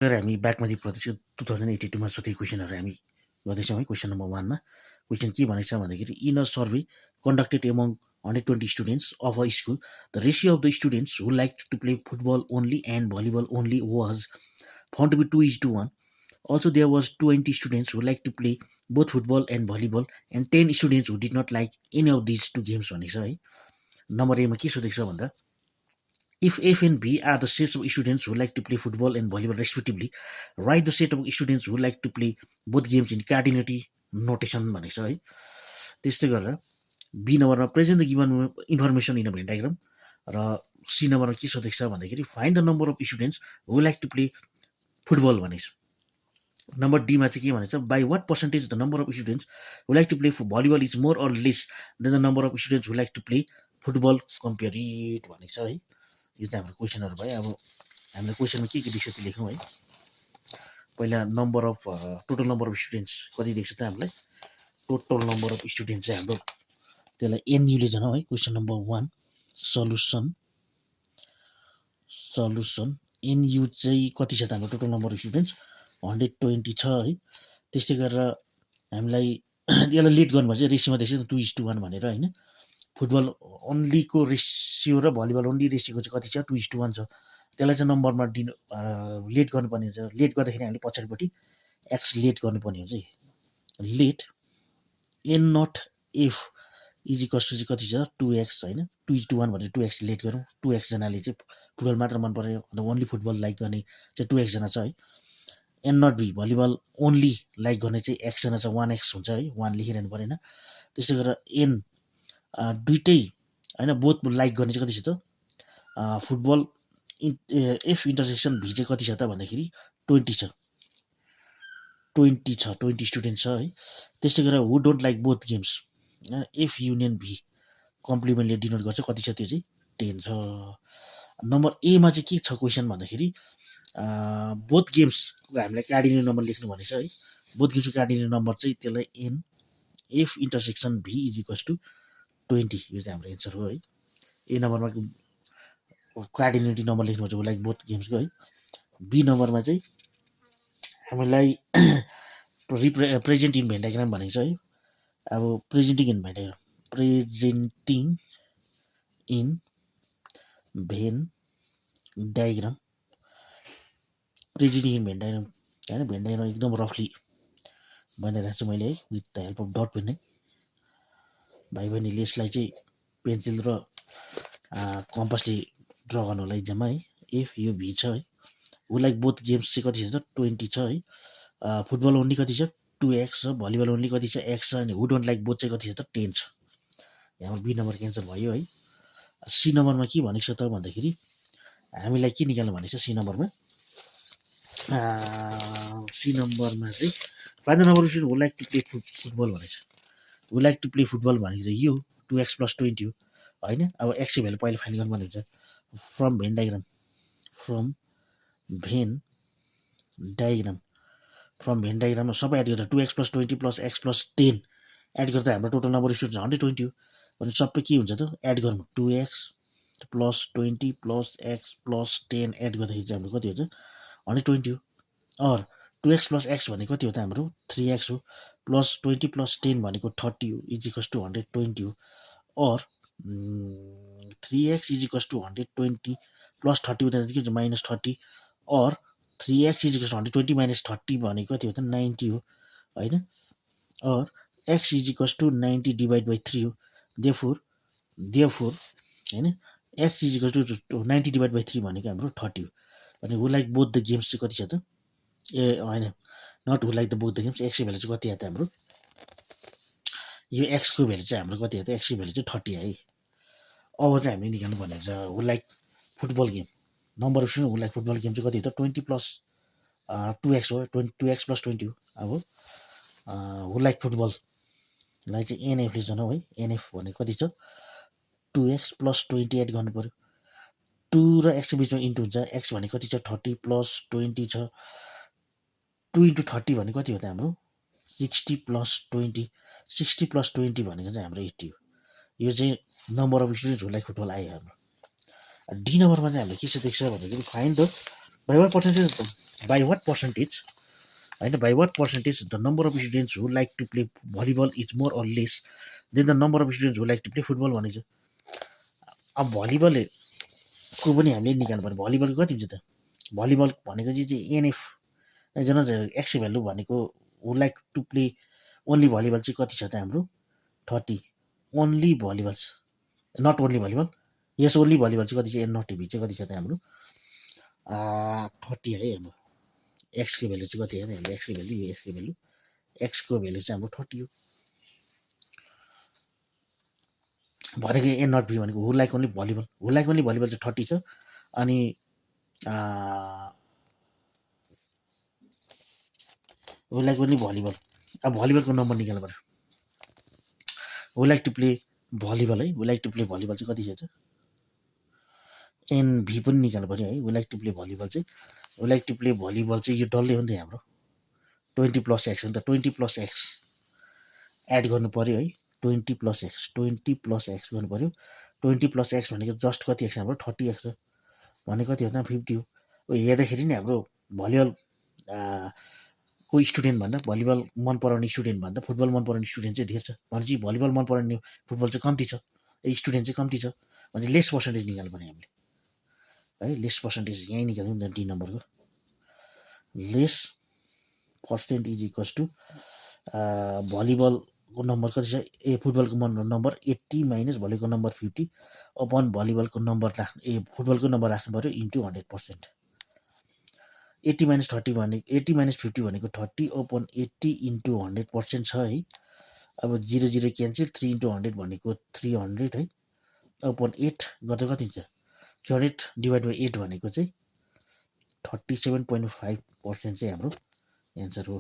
र हामी ब्याक मध्य प्रदेशको 2082 मा सोधेको क्वेसनहरू हामी गर्दैछौँ है। क्वेसन नम्बर 1 मा क्वेसन के भनेको छ भन्दाखेरि in a survey conducted among 120 students of a school the ratio of the students who like to play football only and volleyball only was found to be 2:1. Also, there was 20 students who liked to play both football and volleyball, and 10 students who did not like any of these two games भनेको छ है। Number एमा के सोधेको छ भन्दा if F and B are the sets of students who like to play football and volleyball respectively, write the set of students who like to play both games in cardinality notation भनेको छ है। त्यस्तै गरेर B नम्बरमा present the given information in a Venn diagram र C नम्बरमा के सोधेको छ भन्दाखेरि find the number of students who like to play football भनेको छ। नम्बर डीमा चाहिँ के भनेको छ by what percentage the number of students who like to play volleyball is more or less than the number of students who like to play football compare it भनेको छ है। यो चाहिँ हाम्रो क्वेसनहरू भयो। अब हामीले क्वेसनमा के दिएको छ त्यो लेखौँ है। पहिला number of total number of students कति दिएको छ त हामीलाई टोटल नम्बर अफ स्टुडेन्ट्स चाहिँ हाम्रो त्यसलाई एनयुले जनाऊ है। क्वेसन नम्बर 1 सल्युसन एनयु चाहिँ कति छ त हाम्रो टोटल नम्बर अफ स्टुडेन्ट्स 120 छ है। त्यस्तै गरेर हामीलाई यसलाई लिड गर्नुभयो चाहिँ रेसियोमा दिएको छ 2:1 भनेर होइन। फुटबल ओन्लीको रेसियो र भलिबल ओन्ली रेसियोको चाहिँ कति छ 2:1 छ। त्यसलाई चाहिँ नम्बरमा दिनु लेट गर्नुपर्ने हुन्छ। लेट गर्दाखेरि हामीले पछाडिपट्टि एक्स लेट गर्नुपर्ने हुन्छ है। Let n not f is equals to चाहिँ कति छ 2x होइन। 2:1 भनेर 2x लेट गरौँ। 2x जनाले चाहिँ फुटबल मात्र मन पऱ्यो अन्त ओन्ली फुटबल लाइक गर्ने चाहिँ 2x जना छ है। N not B volleyball only like गर्ने चाहिँ x जना छ 1x हुन्छ है। 1 लेखिरहनु परेन। त्यस्तै गरेर एन दुइटै होइन बोथ लाइक गर्ने चाहिँ कति छ त फुटबल एफ इन्टरसेक्सन भी चाहिँ कति छ त भन्दाखेरि 20 छ। 20 स्टुडेन्ट छ है। त्यस्तै गरेर who don't like both games F union B कम्प्लिमेन्टले डिनोट गर्छ कति छ त्यो चाहिँ 10 छ। नम्बर एमा चाहिँ के छ क्वेसन भन्दाखेरि बोथ गेम्सको हामीलाई कार्डिनल नम्बर लेख्नु भनेको छ है। बोथ गेम्सको कार्डिनल नम्बर चाहिँ त्यसलाई n F intersection V is equals to 20 यो चाहिँ हाम्रो एन्सर हो है। ए नम्बरमा कार्डिनलिटी नम्बर लेख्नुपर्छ लाइक बोथ गेम्सको है। बी नम्बरमा चाहिँ हामीलाई प्रेजेन्ट इन भेन डायग्राम भनेको छ है। अब presenting in Venn diagram presenting in Venn diagram होइन। भेन डायग्राम एकदम रफली बनाइरहेको छु मैले है with the help of dot pen है। भाइ बहिनीले यसलाई चाहिँ पेन्सिल र कम्पासले ड्र गर्नु होला इक्जाममा है। एफ यो भी छ है। हु लाइक बोथ गेम्स चाहिँ कति छ त 20 छ है। फुटबल ओन्ली कति छ 2x छ। भलिबल ओन्ली कति छ x छ। अनि हु डोन्ट लाइक बोथ चाहिँ कति छ त 10 छ। हाम्रो बी नम्बर क्यान्सर भयो है। सी नम्बरमा के भनेको छ त भन्दाखेरि हामीलाई के निकाल्नु भनेको छ सी नम्बरमा चाहिँ final number who like to play football भनेको छ। Who like to play football भनेको चाहिँ यो 2x + 20 हो होइन। अब एक्स भ्यालु पहिला फाइन्ड गर्नुपर्ने हुन्छ फ्रम भेन डायग्राम सबै एड गर्दा 2x + 20 + x + 10 एड गर्दा हाम्रो टोटल नम्बर स्टुडेन्ट 120 हो भने सबै के हुन्छ त एड गर्नु 2x + 20 + x + 10 एड गर्दाखेरि चाहिँ हाम्रो कति हुन्छ 120 हो। अर 2x + x भनेको कति हो त हाम्रो 3x हो। +20 + 10 भनेको 30 हो इज इक्वल्स टु 120 हो। Or 3x is equals to 120 + 30 हुँदा के हुन्छ -30 or 3x is equals to 120 - 30 भनेको कति हो त 90 हो होइन। Or x is equals to 90 / 3 हो। देयरफोर होइन x इज इक्वल्स टु 90 / 3 भनेको हाम्रो 30 हो। भने who like both the games चाहिँ कति छ त ए होइन not who like the both the games एक्सको भ्यालु चाहिँ कति आयो त हाम्रो यो एक्सको भ्यालु चाहिँ हाम्रो कति आयो त एक्सको भ्यालु चाहिँ 30 है। अब चाहिँ हामीले निकाल्नु पर्ने हुन्छ who like football game number of student who like football game चाहिँ कति हो त 20 + 2x हो 2x + 20 हो। अब हु लाइक फुटबललाई चाहिँ एनएफले जनाऊ है। एनएफ भनेको कति छ 2x + 20 एड गर्नु पऱ्यो। 2 र एक्सको बिचमा इन्टु हुन्छ एक्स भनेको कति छ 30 + 20 छ 2 × 30 भनेको कति हो त हाम्रो 60 + 20 60 + 20 भनेको चाहिँ हाम्रो 80 हो। यो चाहिँ number of students who like football आयो हाम्रो। डी नम्बरमा चाहिँ हामीले के छ देख्छ भन्दाखेरि find the by what percentage होइन, by what percentage the number of students who like to play volleyball is more or less than the number of students who like to play football भनेको छ। अब भलिबलको पनि हामीले निकाल्नु पर्यो, volleyball कति हुन्छ त, भलिबल भनेको चाहिँ एनएफ जुन एक्स भ्यालु भनेको who like to play only volleyball चाहिँ कति छ त हाम्रो 30, only volleyballs not only volleyball, यस ओन्ली भलिबल चाहिँ कति छ, एनटिभी चाहिँ कति छ त हाम्रो 30 है। हाम्रो एक्सको भ्यालु चाहिँ कति हो, हाम्रो एक्सको भ्यालु, यो एक्सको भ्यालु, एक्सको भ्यालु चाहिँ हाम्रो 30 हो भनेको। ए नट भी भनेको who like only volleyball, who like only volleyball चाहिँ 30 छ। अनि हु लाइक ओन्ली भलिबल, अब भलिबलको नम्बर निकाल्नु पर्यो, हु लाइक टु प्ले भलिबल है, हु लाइक टु प्ले भलिबल चाहिँ कति छ त, एनभी पनि निकाल्नु पर्यो है। हु लाइक टु प्ले भलिबल चाहिँ, हु लाइक टु प्ले भलिबल चाहिँ यो डल्लै हो नि त हाम्रो 20 + x हो नि त, 20 + x एड गर्नु पर्यो है, 20 + x, 20 + x गर्नु पर्यो। 20 + x भनेको जस्ट कति एक्स हाम्रो 30x हो भने कति हो त 50 हो। हेर्दाखेरि नि हाम्रो भलिबल को स्टुडेन्ट भन्दा भलिबल मन पराउने स्टुडेन्ट भन्दा फुटबल मन पराउने स्टुडेन्ट चाहिँ धेर छ भनेपछि भलिबल मन पराउने फुटबल चाहिँ कम्ती छ, स्टुडेन्ट चाहिँ कम्ती छ भने लेस पर्सेन्टेज निकाल्नु पर्यो हामीले है। लेस पर्सेन्टेज यहीँ निकाल्नु नि त, डी नम्बरको less percent is equals to भलिबलको नम्बर कति छ, फुटबलको नम्बर 80 माइनस भलिबलको नम्बर 50 अपन भलिबलको नम्बर राख्नु, फुटबलको नम्बर राख्नु पर्यो इन्टु 100%। 80 - 30 भनेको 80 - 50 भनेको 30 अपन 80 इन्टु 100% छ है। अब 0 0 क्यान्सल, 3 × 100 भनेको 300 है, अपन 8 गर्दा कति हुन्छ 300 डिभाइड बाई 8 भनेको चाहिँ 37.5% चाहिँ हाम्रो एन्सर हो।